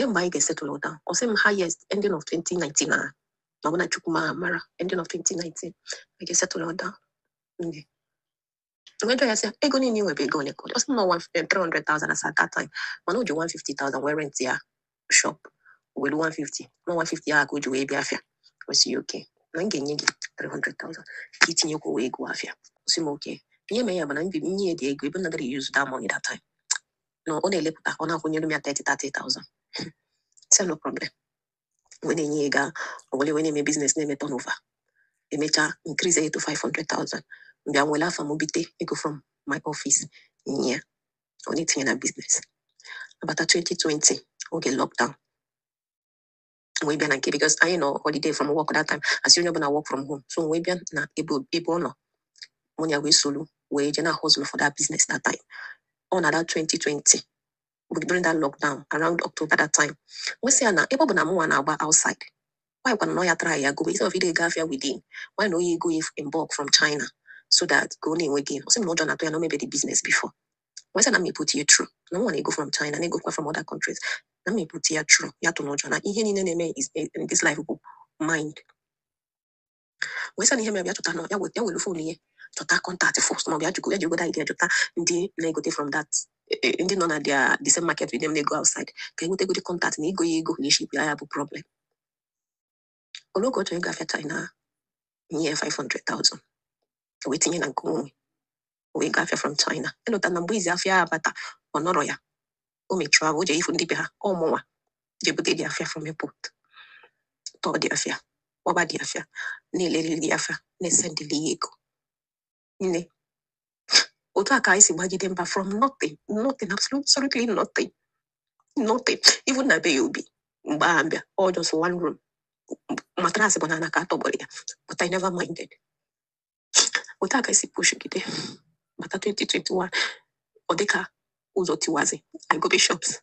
Kemgbe anyị ga-esettle down? Ọ sị m highest ending of 2019, na ọ bụ na Chukwu ma mara ending of 2019 anyị ga-esettle down. Nne, wee jụọ ya sị, ego niile ị nwebe, ego ole ka ọ dị? Ọ sị m na 300,000 as at that time, mana o ji 150,000 wee rent ya shop, welu 150 na 150 ya ka o ji wee bịa afịa. O si okay, na m ga-enye gị 300,000 ka itinyekwa wee ego afịa. O sị m okay. Ihe mere ya bụ na m nye ya dị ego ebe m nadara use that money that time, na ọ na-elepụta, ọ na-akwụnyere m ya 30 30,000. Sị no problem. Wee na-enye ya ego ahụ, o were wee na-eme business, na-eme turnover, emechaa increase ya to 500,000. Mbịa nwere afa m bite ego from my office nye ya, ọ na-etinye na business. Abata 2020, oge lockdown, wee bịa na nke, because anyị nọ holiday from work that time, asị onye ọbụla work from home, so wee bịa na ebe ọ nọ, mụ na ya wee solu wee jee na hustle for that business that time. Ọ na that 2020 during that lockdown, around October that time, wee sị ya na ebe ọ bụ na mụnwa na-agba outside, why kwana na ọ ya try ya go instead of ide ego afịa within, why na onye ego ya in bulk from China so that ka ọ na-enwe gain? Ọ sị m na ụjọ na-atụ ya na o mebe the business before. Wee sị na m put ya through, na mụnwa na-ego from China, na-egokwa from other countries, na m put ya through, ya tụ n'ụjọ, na ihe niile na-eme is in this life bụ mind. Wee sị na ihe mere bịa chọta nọ ya ya were phone ya chọta contact first, ma ọ bụ ya jụgo ya jigodo idea chọta ndị na-egote from that ndị nọ na their the same market with them na-ego outside, ka enwetegodi contact na ego ya, ego na iship ya, ya bụ problem. Olee oge ọ chọrọ ịgo afịa China, nye ya 500,000, o wee tinye na nke onwe, o wee gaa afịa from China. Elota na mgbe izi afịa abata, ọ nọrọ ya, o mechụọ ahụ, o jee ifu ndị be ha. Ọmụnwa jee bute dị afịa from airport, tọọ dị afịa, gbaba dị afịa, na-elele dị afịa, na-esendịli ya ego. Nne, otu a ka anyị si gbagide mba from nothing, nothing, absolutely nothing, nothing. Even na be ya obi mgbe ahụ bịa, all just one room, mattress bụ na ka atọgbọrọ ya, but I never minded. Otu a ka esi pushgide bata 2021, ọ dịka ụzọ tiwazi. I gobe shops,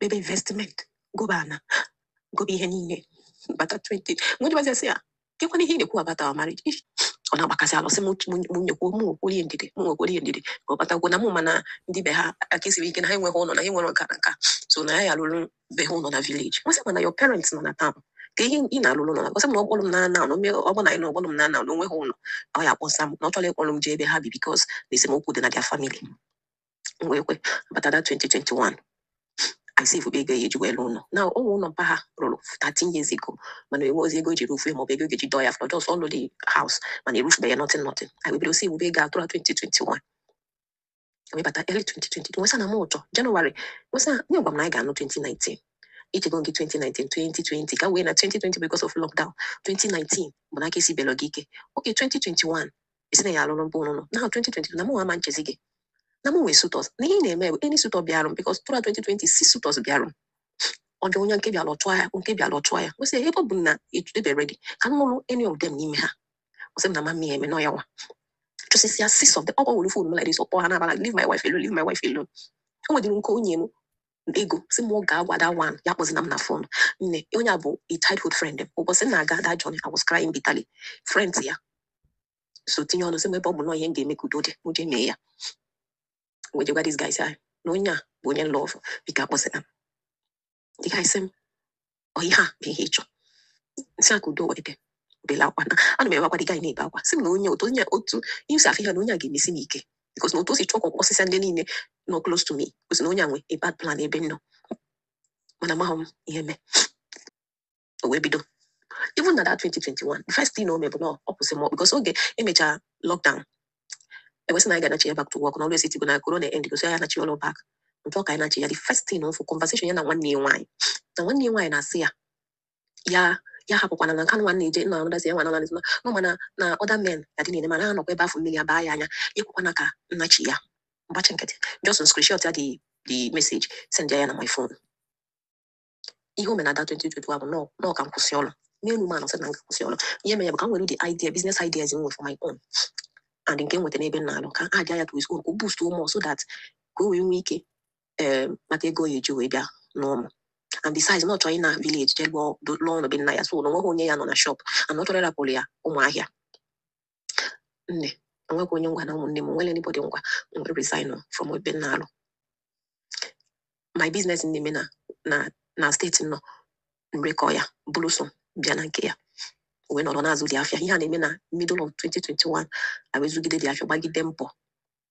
mebe investment, gobe ana, gobe ihe niile. Bata 20 nwere sị ya, kekwana ihe ị na-ekwu about our marriage? Ish, ọ na-agbakasị alụ, sị m mụ nyekwu, mụ nwekwuo ndidi, mụ nwekwuo ndidi ka ọ batakwu na mụ, mana ndị be ha aka esiri ike, na ha enweghị ụlọ, na ha enwere nka na nka, so na ya ya alụrụ be ha ụlọ na village. Nwesị mana your parents nọ na town, ka ihe ị na-alụrụ ụlọ na? Ọsị m na ọkpọrọ m na na ọ bụ na anyị na ọkpọrọ m na na onweghị ụlọ, ọ ya akpọsa m, na ọ chọrọ ịkpọrọ m jee ebe ha bi because na esemokwu dị na their family. M wee kwe. Bata that 2021, I save ego ya eji wee lụọ ụlọ na ụmụ ụlọ mpa ha rụrụ 13 years ago, mana enwe ozi ego eji rufu ya maọbụ ego eji dọọ ya floor, just ọlụ the house, mana erufube ya, nothing, nothing. I wee bido save ego atụrụ 2021, wee bata early 2022, nwesị na m ụchọ January, nwesị nye gwa m na anyị ga-anụ 2019, ichego gị 2019, 2020 ka wee na 2020 because of lockdown. 2019 bụ na aka esi belo gị ike. Okay, 2021 esi na ya alụrụ mbụ ụnụ, na 2022 na mụ ama nchezi gị na mụ nwee suitors, na ihe ị na-eme bụ any suitor bịarụ m, because throughout 2020 six suitors bịarụ m. Ọjọọ onye nke bịara ọchụọ ya, nke bịara ọchụọ ya. Nwesị ebe ọ bụ na ebe ready ka m lụrụ any of them n'ime ha. Ọ sị m na mami ya eme nọ ya nwa chụsịsịa six of them. Ọ were phone m like this, ọ kpọọ ha n'abalị, "Leave my wife alone, leave my wife alone." O nwedịrị nke onye m ego si m ọ ga-agwa that one, ya kpọzina m na phone. Nne, onye a bụ a childhood friend m. Ụbọchị m na-aga that journey, I was crying bitterly. Friends ya so tinye ọnụ, sị m ebe ọ bụ nọọ ihe m ga-eme ka udo dị, mụ jee mee ya. Wee jegwa this guy, sị anyị na onye a bụ onye love, biko akpọzina m. The guy sị m, ọ ihe a bụ ihe ị chọ? Nsị a ka udo wee dị. Bela akwa na ana m ebe akwa, the guy na-ebe akwa, sị m na onye otu, onye otu ihe si afụ ihe na onye a ga-emesi m ike, because na otu o si chọọ ka ọ kpọsịsịa ndị niile nọ close to me, gosi na onye a nwe a bad plan ebe m nọ, mana amaghị m ihe mee. O wee bido. Even na that 2021, the first thing o mee bụ na ọ kwụsị m, because oge emechaa lockdown, ewesị na anyị ga-anachi ya back to work, na ọrụ esitigo na corona end, gosi ya anachi ọrụ back nke ọ ka anyị nachi ya. The first thing for conversation ya na nwanne ya nwaanyị, na nwanne ya nwaanyị na-asị ya, ya ya hapụkwana na nka nwanne eje na anọdazi ya nwa na no, mana na other men ya dị niile, mana ha nọkwa ebe afọ mmiri abaa ya anya, ekwekwana ka nnachi ya mgbachi nkịtị. Just screenshot ya the message, send ya na my phone. Ihe o mere na that 2021 bụ nọọ nọọ ka m kwụsị ọrụ n'elu m anọ, sị na m ga-akwụsị ọrụ. Ihe mere ya bụ ka m nwere the idea, business ideas m nwere for my own and nke m nweta n'ebe m na-alụ, ka add ya to his own, ka o boost more, so that ka o wee nwee ike mata ego ya eji wee bịa n'ụmụ. And besides, na ọ chọrọ ịna village jee lụọ ụlọ be nna ya, so na onweghị onye ya nọ na shop, and ọ chọrọ ịrapụrụ ya ụmụ ahịa. Nne, onwekwa onye ngwa na ụmụnne m nwere anybody ngwa m wee resign from ebe m na-alụ my business m na-eme na Na steeti nọ nrekọ ya bụrụ so bịa na nke ya wee nọrọ na-azụ dị afịa. Ihe a na-eme na middle of 2021, a wee zụgide dị afịa, gbagide mbọ.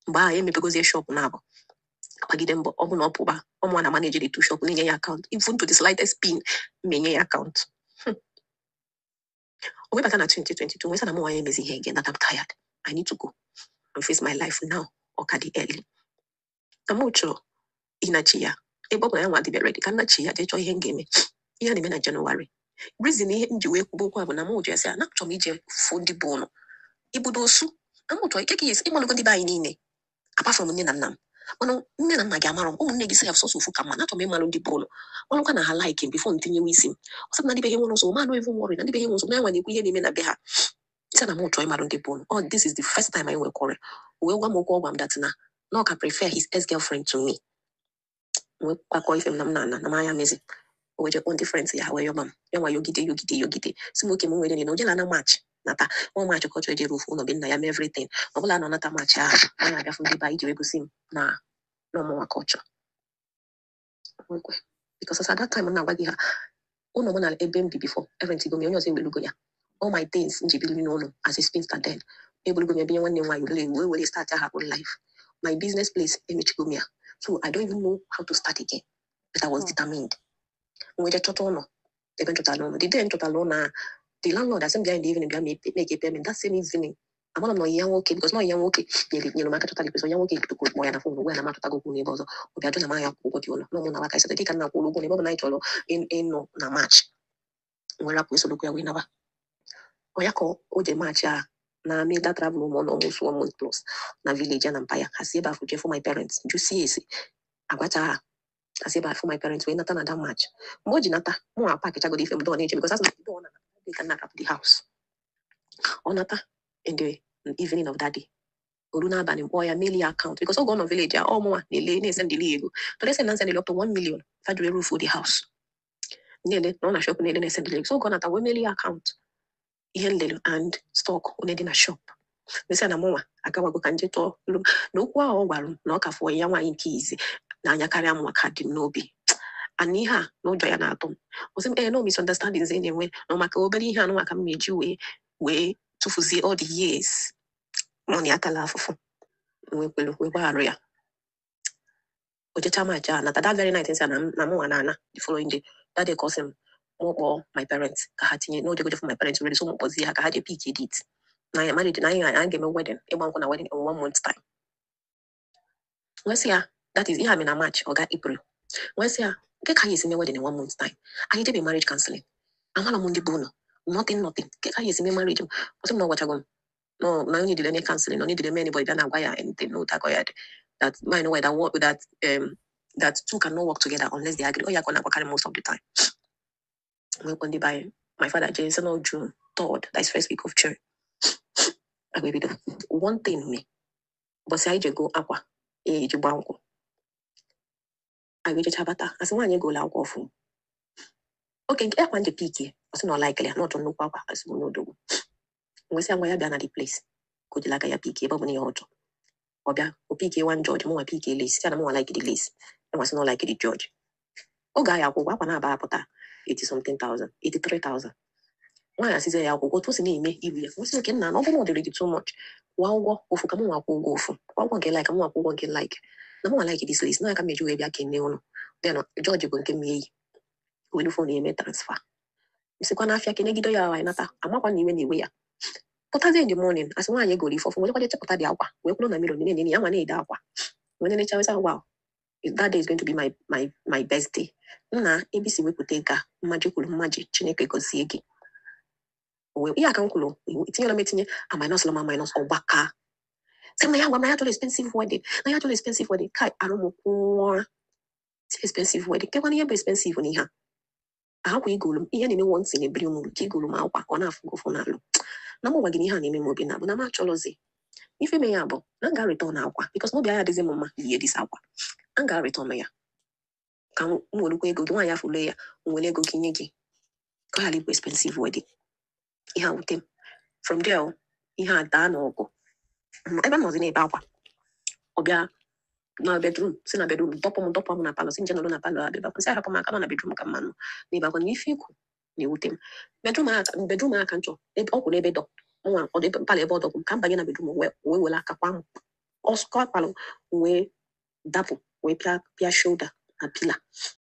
Mgbe ahụ emepegozie shop na-abụ gbagide mbọ. Ọ bụ na ọ pụba ọmụa na manage the two shop, na-enye ya account even to the slightest pin, na-enye ya account. O webata na 2022, wee sị na mụ nwaanyị emezi ihe again, that I'm tired, I need to go and face my life now. Ọ ka dị early na mụ chọrọ ịnachi ya, ebe ọ bụ na ya nwa dịbịa ready ka nnachi ya jee chọọ ihe m ga-eme. Ihe a na-eme na Jenụwarị. Reason ihe m ji wee kwuba okwu a bụ na mụ ji esi ya na achọrọ m ije fụ ndị bụ ụnụ ibudo osu na mụ chọrọ ike ka esi ịmalụgo ndị be anyị niile apart from nne na nna m. Mana nne na nna gị amarọ m, ụmụnne gị sef sọsọ ofu ka mma na achọrọ m ịmalụ ndị bụ ụlọ, malụkwa na ha like m before ntinyewe isi m. Ọ sị m na ndị be ha nwere nsogbu, ma no even worry na ndị be ha nwere nsogbu, na ya nwa na-ekwu ihe na-eme na be ha. Sị na mụ chọrọ ịmalụ ndị bụ ụlọ. Oh, this is the first time anyị nwekwara. O wee gwa m okwu, ọ gwa m that na ọ ka prefer his ex-girlfriend to me. Wee kwakọ ife m na m na-ana na m anya mezi. O wee jee kpọọ ndị friends ya, wee yọba m ya nwa yogide yogide yogide, si m oke m nwere na o jela na March nata nwa March ka ọ chọrọ ije rufu ụlọ be nna ya mee everything. Ọ bụla na ọ nata March ahụ, ọ na-abịa fụ ndị be anyị iji wee gosi m na ọmụnwa ka ọ chọrọ nwekwe, because as at that time m na-agwa gị ha ụlọ m na ebe m bi before rentigo m ya, onye ọzọ ewelugo ya. All my things m ji biri n'ụlọ as a spinster then, eburugo m ya binye nwanne m nwaanyị were wee were start her own life. My business place, emechigo m ya, so I don't even know how to start again, but I was determined. M wee jee chọta ụlọ. Ebe m chọtara ụlọ, the day m chọtara ụlọ a, the landlord asị m bịa in the evening, bịa make a payment that same evening. Amara m na ọyị ya nwoke, because na ọyị ya nwoke nyere m aka chọta the place. Ọyị ya nwoke tukwu kpọọ ya na phone gwa ya na m achọtago okwu n'ebe ọzọ. Ọ bịa jụ na m anya akwụ ụgwọ dị ụlọ na ọmụ na aka isi dịka nna akwụ ụgwọ n'ebe ọ bụ na anyị chọrọ ịnọ na March. Nwere rapụ esolokwu ya wee naba. Ọ ya ka o je March a na mee that travel ụmụ almost one month plus na village ya na mpa ya. Ha si ebe afọ jee for my parents jụsie ese agwacha ha, ha si ebe afọ my parents wee nata na that March. Mgbe o ji nata, mụ a pakichagodo ife m dọọ na-eche, because asị m dọọ na ka nna rapụ the house. Ọ nata in the evening of that day, oru n'abalị, mkpọọ ya, meli ya account, because oge ọ nọ village ya, ọ mụnwa na-ele na-esendịli ya ego. To dey send na sendịli up to 1 million fajiri roof the house na-ele na ọ na shop na-ele na-esendịli ego. So oge ọ nata, wee meli ya account ihe nlelu and stock one dị na shop, mesịa na mụnwa agawago ka nje tụọ ru na okwu ahụ ọ gwara m na ọ ka fụọ ya nwaanyị nke izi n'anya karịa mụnwa ka dị m n'obi. And ihe a na ụjọ ya na-atụ m. Ọ sị m ee, no misunderstandings e na-enwe na maka obere ihe anụnwa ka m na-eji wee tụfuzie all the years mụ na ya tala afụfụ. Wee kwelu wee gbagharụ ya. O jecha March a nata, that very night nsị a na na mụnwa na-ana the following day, that day ka ọ sị m mụ kpọọ my parents ka ha tinye na o jegoje for my parents already, so mụ kpọzie ha ka ha jee pick date na ya marriage, na anyị ga-eme wedding, ịgba nkwụ na wedding in one month time. Wee sị ya that is ihe a mere na March, ọ ga April. Wee sị ya nke ka anyị esi mee wedding in one month time, anyị jebe marriage counseling, amala m ndị bụ ụlọ, nothing nothing, nke ka anyị esi mee marriage m? Ọ sị m na ọ gwachago m no, na onye did any counseling, no need to anybody bịa na-agwa ya anything, no takọ ya dị that mind way that work that that two cannot work together unless they agree. Ọ ya ka ọ na-agwakarị most of the time. Nwekwa ndị be anyị, my father jee sị na June 3rd, that is first week of June, agwa ebido. One thing me ụbọchị anyị jego akwa eji gba nkwụ, anyị wee jecha bata, asị nwaanyị egola akwa ọfụ oke nke akwa nje piki. Ọ sị na ọ laikili ya na ọ chọrọ nnukwu akwa. Asị m n'odogwu. Mgbe sị ya ngwa, ya bịa na the place ka o jiri aka ya piki, ebe ọ bụ na ihe ọ chọrọ. Ọ bịa, o piki one George, mụnwa piki lace, sị ya na mụnwa like the lace, ya sị na ọ like the George. Oge ahụ akwụkwọ akwa na-aba apụta 80 something thousand, 83,000. Nwaanyị asịzie ya akwụkwọ otu o si na-eme ibu ya nwesị oke nna na ọ bụrụ na ọ dịrị gị too much, kwụọ ụgwọ ofu ka mụnwa kwụọ ụgwọ ofu, kwụọ ụgwọ nke like ka mụnwa kwụọ ụgwọ nke like na mụnwa like this lace na ya ka m eji wee bịa kene ụnụ. Then George bụ nke m eyi welu phone eme transfer sikwa n'afịa kenegide ya. Anyị nata, amakwa na iwe na-ewe ya. Pụtazie in the morning, asị nwaanyị egoro ife ọfụ, wee chepụta dị akwa wee kwụrụ na mirror nene ya nwa na-ede akwa wee nenecha wesa. Wow, that day is going to be my best day. Nna ebe isi wepụta ego a, mmaji kwuru mmaji, Chineke gọzie gị. Wee ihe aka m kwuru etinyela m etinye a minus la minus ọgbaka sị m na ya gwa m na ya chọrọ expensive wedding, na ya chọrọ expensive wedding. Kai, arụ m kwụọ si expensive wedding kekwana ihe bụ expensive n'ihe a akwa igolu m. Ihe na-eme once in a blue moon ka igolu m akwa ọ na-afụ gụfụ n'alụ na m gwa gị na ihe a na-eme m obi na bụ na m achọrọzi ife me ya bụ na m ga-return akwa, because n'obi anya adịghị m mma yie this akwa. M ga-return ya ka m welukwa ego gị. Nwaanyị afụle ya, m were ego gị nye gị ka ọ ghara ịbụ expensive wedding. Ihe a wute m. From there o, ihe a daa n'ọgụ. Ebe m nọzi na-ebe akwa, ọ bịa. Na bedroom, si na bedroom dọpụ m, dọpụ m na parlour, si nje nọrọ na parlour abịa bakwa, sị ahapụ m aka nọ na bedroom ka mma nọ n'ebe akwa na ife ikwu na-ewute m. Bedroom a, bedroom a ka m chọ ebe ọ kwụ n'ebe dọ nwa ọ dị parlour, ebe ọ dọpụ m ka m banye na bedroom, wee were aka kwa m ọsọ palọ, wee dapụ, wee pịa pịa shoulder na pillar.